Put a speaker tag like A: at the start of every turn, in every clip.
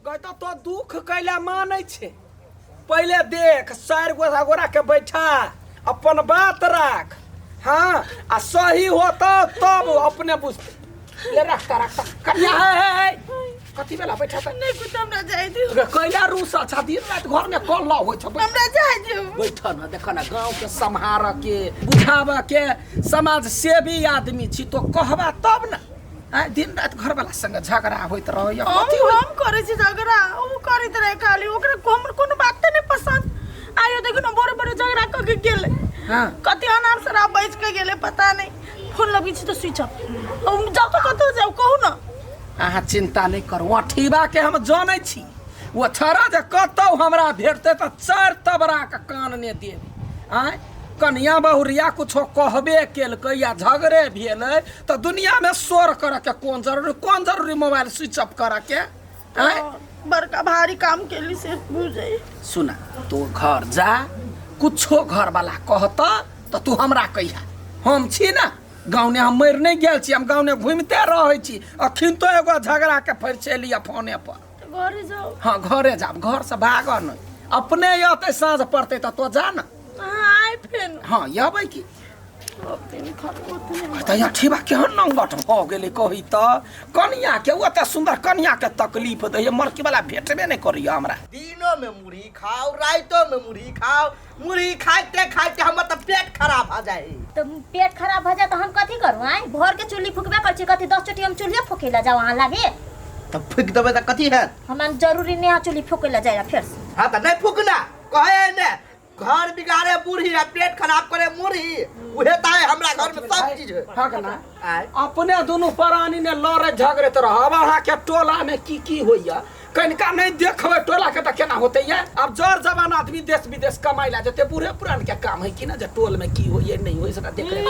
A: गय तऽ तो दुख कैला मानै छै। पहिले देख, चारि गोरा गोरा के बैठा, अपन बात राख। हाँ, आ सही होता तब अपने बुझते। ले रखता रखता कन्या है, है, है। कथी बेला बैठा त
B: नहीं कुछ, हमरा जाय दियो।
A: गे, कैला रूस अच्छा दिन रात घर में कल्ला होइ छ।
B: हमरा जाय दियो।
A: बैठ न, देख न, गांव के सम्हार के बुझाब के समाज सेवी आदमी छी तो, कहबा तब न। आँय, दिन रात घर वाला संग झगड़ा होइत रहैया, कथी होइत?
B: हम करै छी झगड़ा? उ करैत रहे खाली, ओकरा हमर कोनो बात नहि पसंद आयो। देखो न, बड़े बड़े झगड़ा कऽ के गेलै। कति अनार शराब बैच के गेलै पता नहीं। फोन लगै छी तऽ स्विच ऑफ। हम जाउ तऽ कतौ जाउ, कहू न।
A: अहाँ चिंता नहि करू, अठीबा के हम जनै छी। ओ छड़ा जे कतौ हमरा भेटतै तऽ चारि तबरा के कान ने देब। आँय, कनिया बहुरिया कुछो कहबे केलकै या झगड़े भेलै तऽ दुनिया में शोर करऽ के कोन जरूरी, कोन जरूरी मोबाइल स्विच ऑफ करऽ के? आँय,
B: बड़का भारी काम केली से बुझै।
A: सुना, तू घर जा, कुछो घर वाला कहत तऽ तू हमरा कहिया, हम छी ने गाँवने, हम मरि नहि गेल छी, हम गाँवने घुमिते रहै छी। अखन तो एगो झगड़ा के फरिछेली फोने पर।
B: तऽ घरे जाउ।
A: हाँ, घरे जाब, घर से भाग नहि, अपने अतै साँझ पड़तै तऽ तो जा ने।
B: अहाँ आइ फेन?
A: हाँ, अबै की तऽ अठीबा केहन नंगट भऽ गेलै। कही तऽ कनिया के, ओते सुन्दर कनिया के तकलीफ दैए। मरकी वाला भेटबे नहि करैया हमरा।
C: दिनो में मुरही खाओ, राइतो में मुरही खाओ, मुरही खाइते खाइते हमर तऽ पेट खराब भऽ जाइ।
D: तऽ पेट खराब भऽ जाए तऽ हम कथी करू? आँय, भोर के चुल्ही फुकबे करै छी, कथी 10 चोटी हम चूल्हे फुकै ला जाउ अहाँ लागे?
C: तऽ फूकि देबै तऽ कथी हैत?
D: हमरा जरूरी नहि है चूल्ही फुकै ला जाय फेर से।
C: हाँ, तऽ नहि फूकना कहे ने, घर बिगाड़े बूढ़ी आ पेट खराब करे मुरही, उहे तऽ है हमरा घर में सब चीज है।
A: हाँ के ना?
C: आय।
A: अपने दुनू प्राणी ने लड़े झगड़ैत रहब, अहाँके टोला में की की होइया कनिका नहीं देखबै टोला के तऽ केना होतै ये? आब जर जवान आदमी देश विदेश कमाइ ला जेतै, बूढ़े पुरान के काम है कि ना जे टोल में की होइए नहीं होइए सेटा देख ले।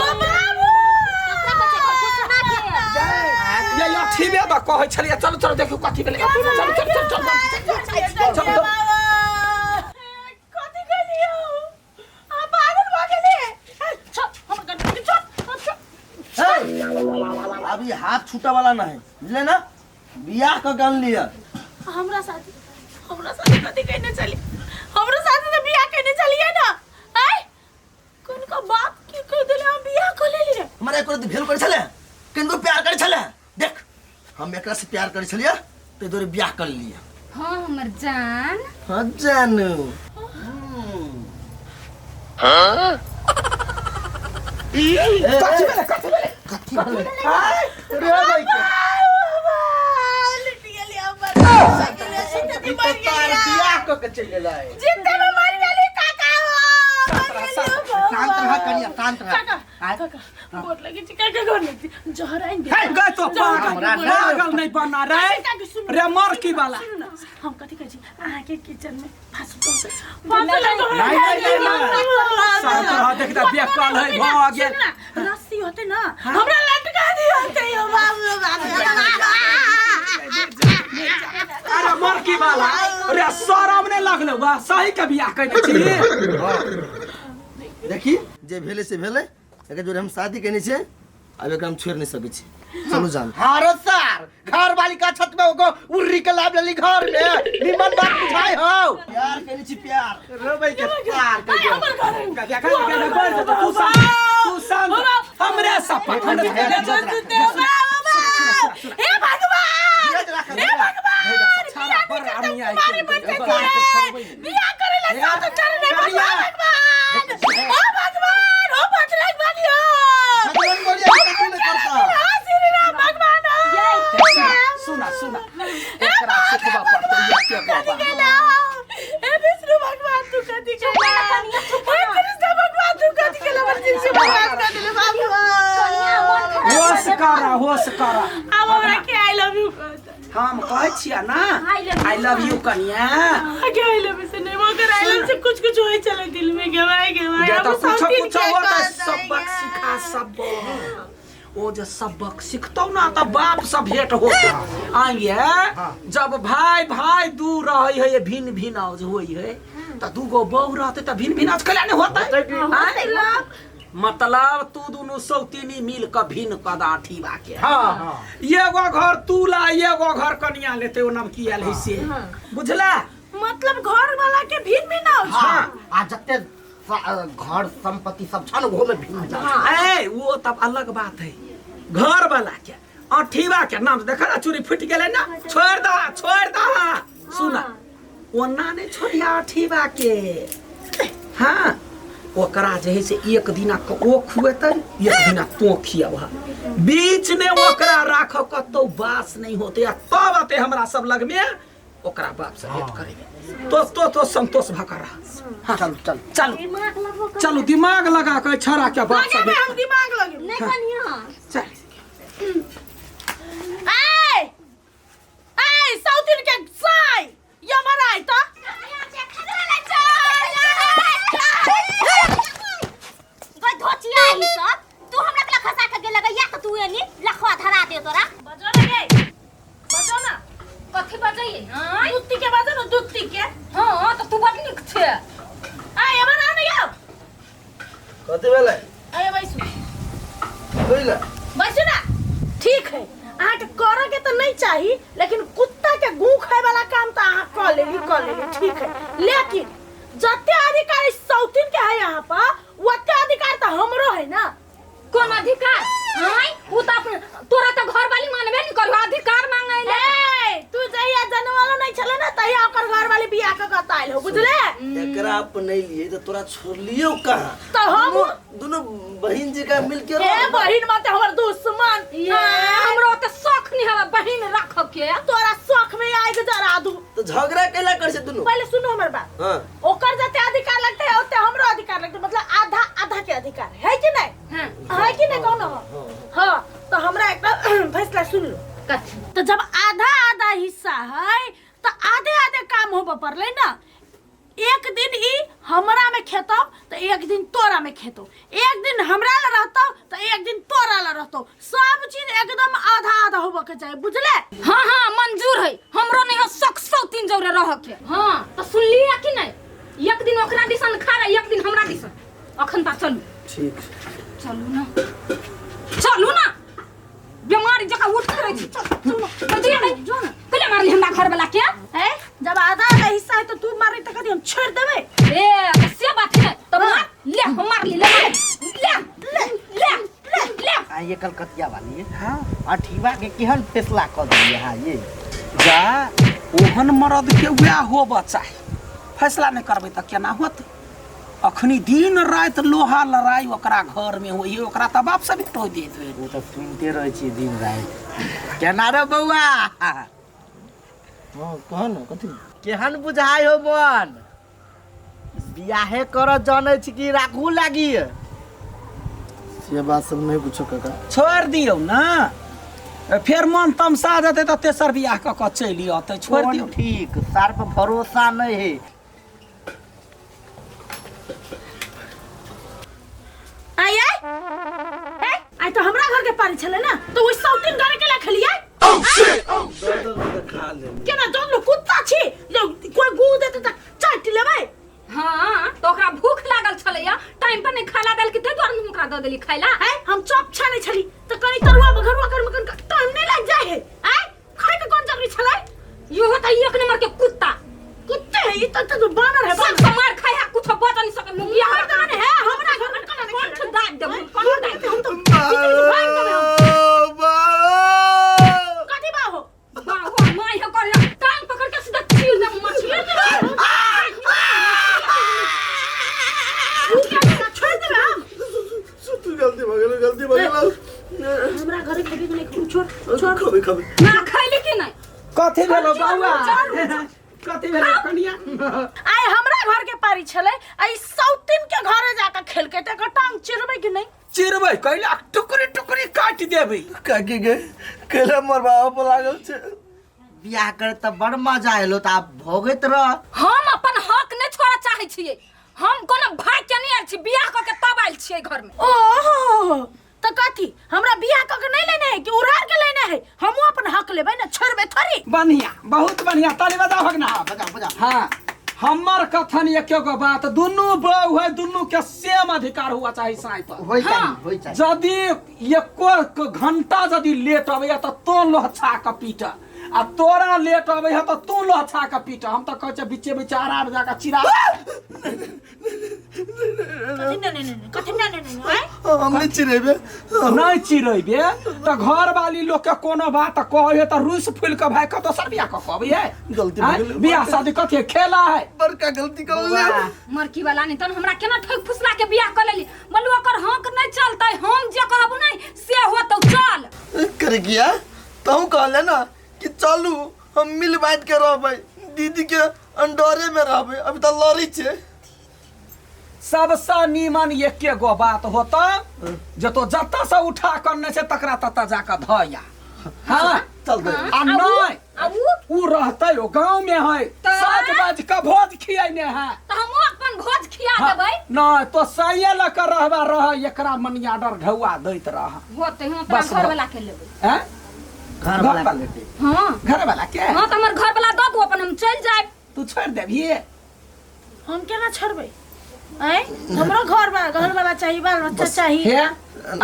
A: ये अठीबे तऽ कहै छलियै, चलू चलू, देखियौ कथी भेलै। चलू चलू चलू चलू चलू चलू।
B: कथी कहलियै? अहाँ पागल भऽ गेलियै? छोड़, हमर गन छोड़, छोड़।
C: हे, अभी हाथ छूटे वाला नहीं बुझले ना, बियाह के गन लिया।
B: हमरा साथे कथी कहने चली? हमरा साथे तऽ बियाह कहने चलिए ना। आय, कोन को बाप की कह देले, हम बियाह कर लेलिए?
C: हमरा एको रत्ती भेल करे छले? किनको प्यार करे छले? देख, हम एकरा से प्यार करे छलिए ते दुआरे बियाह कर लिया।
E: हाँ हमर जान।
C: हाँ जानू।
A: कथी भेलै, कथी भेलै?
C: कथी भेलै रे भाई के?
B: लुटि गेली हमर,
C: ई तऽ तार बियाह कऽ के चलि गेलै।
B: जिंदा में मर गेली काका हो, मर गेली हो।
C: शांत रह कनिया, शांत रह।
B: काका, काका, गोर लगे छी काका, गोर लगे छी, जहर आनि दे।
A: हे गए तो पागल
C: हमरा नहि-
A: पागल नहीं बना रे।
B: काका, सुनू।
A: रे मरकी वाला।
B: सुनू ना, हम कथी कहै छी, अहाँके किचन में फांसी दऽ दे। फांसी लगा।
A: नहीं, नहीं, नहीं, नहीं। शांत रह, देख तऽ बेकल है भऽ गेल।
B: सुनू ना, रस्सी होते ना, हमरा लटका दियो होते यो बाबू बाबू।
A: अरे मरकी वाला रे, शरम नहीं लगलो बा? सही के बियाह कइने छी?
C: देखी, जे भेलै से भेलै, एकर जोरे हम शादी केने छियै, आब एकरा हम छोड़ि नहि सकै छी। चलू जान। हारो सार घर वाली का छत में ओको उर्री के लाभ लेली घर में, निमन बात बुझाई हो। प्यार केने छी प्यार रोबै के प्यार के।
B: हमर घर है।
A: गया, गया, गया, बैठ जा, तू शांत, तू शांत, हमरे सपा
B: हे भगवान, हे भगवान, बियाह नहीं करते, कुमारी बन के जिए। बियाह करे ला साथ चल रे। भगवान, भगवान, ओ भगवान, ओ बजरंग बली हो।
C: भगवान बोलिए तू नहीं करता।
B: हाँ, श्री राम भगवान हो।
A: सुना सुना, एकरा सिखबा पड़तै ये के
B: कथी
A: बाबा।
B: केला? हे विष्णु भगवान, तू कथी केला? हे कृष्ण भगवान, तू कथी केला? हमर दिल से बर्बाद कर देले बाबू।
A: होश करा, होश करा।
B: आब हमरा के I love you कहता?
A: हम कहै छियै ना I love you कनिया।
B: के I love you से नहीं, मगर I love से कुछ कुछ होई चले दिल में, गवाए गवाए।
A: जे
B: अब
A: तऽ कुछो
B: सब दिन
A: कुछो
B: के
A: होतै,
B: कहता
A: सबक सिखा सबक। ओ जे सबक सिखतौ ना तऽ बाप से भेंट होतौ। आइए जब भाई भाई दू रहै है, भिन्न भिन्न आवाज होइ है, तऽ दूगो बहू रहतै तऽ भिन्न भिन्न आवाज कैला नहि होतै? आँय? मतलब तू दुनू सौतीनी मिल कऽ भिन्न कऽ दा अठीबा के।
C: हाँ हाँ।
A: एगो घर तू ला, एगो घर कनिया लेते, ओ नमकी आयल है से, बुझला?
B: मतलब घर वाला के भिन्न भिन्न हो।
C: हाँ, आ जते घर संपत्ति सब छन ओहो में भिन्न जा।
A: ए वो तब अलग बात है, घर वाला के अठीबा के नाम देखा ना, चूड़ी फूट गेलै ना, छोड़ दा छोड़ दा। सुना, ओना नहीं छोड़िया अठीबा के। हाँ, ओकरा जे है से एक दिना ओ खुएतै, एक दिना तो खियाबह, बीच में ओकरा राख कतौ बास नहीं होते, आ तब अते हमरा सब लग में ओकरा बाप से भेंट करेबे तो तो तो संतोष भऽ कऽ रह। हाँ।
C: चल चल
A: चलू
D: दिमाग लगबो कर।
A: चलू, दिमाग लगा के छड़ा के बाप से
B: लगेबै,
A: भेंट
B: हम दिमाग लगेबै।
D: नहीं कनिया।
A: चल।
B: आय आय सौतिन के साय यमर आय त
D: गई धोचिया ही सब तू हमरा के खसा के गेल या त तू एनी लखवा धरा दे तोरा।
B: बजो ना गे, बजो ना।
E: कथी बजैये? आँय?
B: दुत्ती के बजो ना, दुत्ती के।
E: हाँ त तू बड नीक छे।
B: आय एमर आ ना यौ।
C: कथी भेलै?
B: आय बैसू।
C: कइला?
B: बैसू ना। ठीक है, अहाँके करऽ के तऽ नहीं चाही, लेकिन कुत्ता के गू खाए वाला काम तऽ अहाँ कऽ लेली, कऽ लेली, ठीक है, लेकिन जते अधिकार सौतिन के है यहाँ पर, ओते अधिकार तऽ हमरो है ना।
E: कोन अधिकार? आँय, उ तऽ अपन तोरा तऽ घरवाली मानबे नहीं करबो, अधिकार मांगे ले।
B: ए तू जहिया जनवालो नहीं छले ना तहिया ओकर घरवाली बियाह कऽ कऽ आयल हो, बुझले?
C: एकरा अपनैलियै तऽ तोरा छोड़लियौ कहाँ?
B: तऽ हम
C: दुनू बहिन जी का मिल के
B: ए बहिन मत हमर दुश्मन।
E: हमरो तऽ शौख नहीं हवे बहिन राखब के।
B: तोरा शौख में आगि जरा दू।
C: तो झगड़ा कैला कर से दुनू?
B: पहले सुनो हमर बात।
C: हाँ।
B: ओकर जते अधिकार लगते है ओते हमरो अधिकार लगते, मतलब आधा आधा के अधिकार है कि नहीं?
E: हाँ।
B: है कि नहीं कौन हो? हाँ, तो हमरा एकटा फैसला सुन लो।
E: कथी?
B: तो जब आधा आधा हिस्सा है तो आधे आधे काम होबे पड़ले ना। एक दिन ई हमरा में खेतो तो एक दिन तोरा में खेतो, एक दिन हमरा ला रहतो तो एक दिन तोरा ला रहतो, सब चीज एकदम आधा आधा होबे के चाही, बुझले?
E: हाँ हाँ मंजूर है, हमरो नहीं हो शौक सौ तीन जौरे रह के। हाँ तो सुनलिए कि नहीं? एक दिन ओकरा दिसन खा रहा, एक दिन हमरा दिसन। अखन ता चलू।
A: ठीक।
E: चलू ना, चलू ना, बीमारी जका उठ के रही। चल चल जो ना, कले मारली हमरा घर वाला के?
B: है जब आधा आधा हिस्सा है तो तू मारी त कदी हम छोड़ देबे?
E: ए तो से बात है तो मार ले, हम मार ले, ले ले ले ले ले ले।
C: आ ये कलकतिया वाली है। हाँ, अठीवा के केहन फैसला कऽ देलियै हाँ ये?
A: जा ओहन मरद के वएह होबऽ चाही, फैसला नहि करबै तऽ केना होत? अखनी दिन राति लोहा लड़ाई ओकरा घर में होइए, ओकरा तऽ बाप से भेंट हो देत।
C: ओ तऽ सुनते रहै छियै दिन राति। केना रे बौआ?
F: हाँ कह ना, कथी?
C: केहन बुझाइ हो मन? बियाहे करऽ जानै छी कि राखू लागी?
F: से बात सब नहीं कुछो काका।
A: छोड़ दियौ ना, फेर मन तमसा जेतै तऽ तेसर बियाह कऽ कऽ चलि अतै, छोड़
C: कोन
A: दियौ।
C: ठीक, सार पर भरोसा नहीं है।
B: आय आय ए आय तो हमरा घर के पारी छले ना, तो ओइ सौतिन घर के ला खेलियै?
C: खा ले।
B: केना जन लो कुत्ता छी जे कोई गू देते त चाट लेबै?
E: हाँ तो ओकरा भूख लागल छलैया, टाइम पर नहीं खाला देल कि ताहि दुआरे हम ओकरा दऽ देली खाइला।
B: आय हम चॉप छानै छली त कनी तरुआ बघरुआ कर में कनी टाइम नहीं लाग जाय है। आय खाय के कोन जरूरी छलै?
E: इहो तऽ एक नंबर के कुत्ता।
B: कुत्ते है ई त तो बानर है,
E: सब
B: बानर।
E: मार खाय है, कुछो बच नहीं सके। मुंगिया
B: मार देबै ने, है हमरा घर में कोना
E: कोन ठो दाब देबै, कोन दाब देबै?
B: हम तो बीच में भाग देबै हम। कथी बाहो?
E: बाहो माय हो कर टांग पकड़ के सीधा चीर देब मछली।
B: छोड़ देबै हम।
F: गलती भऽ गेल, गलती भऽ गेल।
B: हमरा घरे खेबी कि नहीं? छोड़ छोड़।
F: खबे खबे।
E: ना खैली कि नहीं?
A: कथी भेलो बौआ? कथी भेलो कनिया?
B: आइ हमरा घर के पारी छलै, आ ई सौतिन के घरे जाके खेलकै त एकर टांग चिरबै कि नहीं?
A: चिरबै कैला, टुकड़ी टुकड़ी काटि देबै।
F: काकी के कैला मरबाबऽ पर लागल छै।
C: बियाह करे तऽ बड़ मजा एलो, तऽ आब भोगैत रह।
E: हम अपन हक नहीं छोड़ऽ चाहै छियै, हम कोनो भाई के नहीं आयल छी, बियाह कऽ के तब आयल छियै घर में।
B: ओहो त कथी हमरा बियाह क के नहीं लेने है कि उड़ार के लेने है? हमहू अपन हक लेबै ना, छोड़बै थोड़ी।
A: बढ़िया, बहुत बढ़िया, ताली बजाओ भगना।
C: बजाओ बजाओ।
A: हाँ हमर कथन एके गो बात, दुनू बहू है, दुनू के सेम अधिकार हुआ चाही साई पर।
C: होई चाही, होई चाही।
A: यदि एको घंटा यदि लेट अबैया तऽ तो लोहछा के पीट, आ तोरा लेट अबैया तऽ तू लोहछा के पीट। हम तऽ कहै छियै बीचे बीचे आराम जाके चिरा।
B: कथी ने ने ने कथी ने ने ने आय?
F: हम नहीं चिरेबे।
A: नहीं चिरेबे तऽ घर वाली लोग के कोनो बात कहै है तऽ रूस फूल के भाई कतौ दोसर बियाह कऽ के अबै है।
F: गलती भऽ
A: आँय?
F: गेलै।
A: बियाह शादी कथी है? खेला है।
F: बड़का गलती कर
E: बौआ,
F: लेलियै।
E: मरकी वाला नहीं तहन हमरा केना ठोक फुसला के बियाह कर लेली। बोलू ओकर हक नहीं चलतै, हम जे कहबू नहीं से होतौ। चल
F: कर गया तहु कहले ना कि चलू हम मिल बांट के रहबै, दीदी के अंडरे में रहबै। अभी तऽ लड़ै छै।
A: सबसे नीमन एके गो बात होता जे तो जतऽ से उठा कऽ ने छै तकरा ततऽ जाकऽ धऽ आ। हाँ
F: चल दे।
A: आ नहीं
E: आ उ
A: उ रहतै ओ गाँव में है,
E: तऽ?
A: सात बाज के भोज खियने है।
E: तऽ हमहूँ अपन भोज खिया
A: हाँ,
E: देबै।
A: नहीं तो सैये लऽ कऽ रहबा रह, एकरा मनिया डर ढौआ दैत रह।
E: होतै, हम अपना
A: बस
E: घर
A: भऽ-
E: वाला के लेबै।
A: हैं?
C: घर वाला
A: घर
C: के लेतै।
E: हाँ
A: घर वाला के?
E: हाँ, तऽ हमर घर वाला दऽ दू अपन, हम चलि जायब।
A: तू छोड़ि देबही?
B: हम केना छोड़बै? आँय, हमरो घर बा, घर वाला चाहिए, बाल बच्चा चाहिए।
A: हे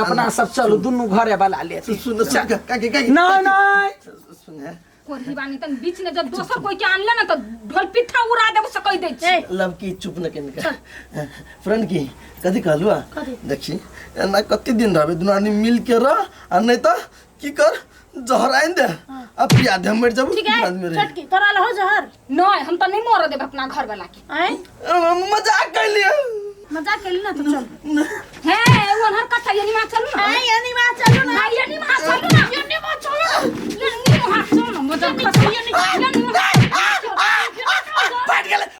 A: अपना सब चलू दुनू घरे वाला ले।
F: सुन सुन सुन काकी काकी।
A: नहीं नहीं
F: सुन है।
E: कोढ़ी बानी तन बीच में जब दोसर कोई के आनले ना तो ढोल पिट्ठा उड़ा देबो से कहि दै छी।
B: ए,
F: लवकी चुप न केन फ्रेंड की कथी कहलु आ?
B: कथी?
F: देखी एना कते दिन रहबे, दुनू आदमी मिल के रह, आ नहीं तो की कर जहर आइन दे आ पिया दे, हम मर जाबू।
B: ठीक है।
F: आदमी रहे।
B: छोटकी तोरा लहो जहर।
E: नहीं, हम तो नहीं मर देब अपना घर वाला के।
B: आँय,
F: हम मजाक कैलिए।
B: मजाक कैली ना तो चल।
E: हे ओ अनहर कथा यानी मां चलू ना।
B: आँय, यानी माँ चलू ना।
E: हां, यानी मां चलू ना।
B: यानी माँ चलू ना।
E: यानी मां चलू ना, मजाक खसा। यानी मां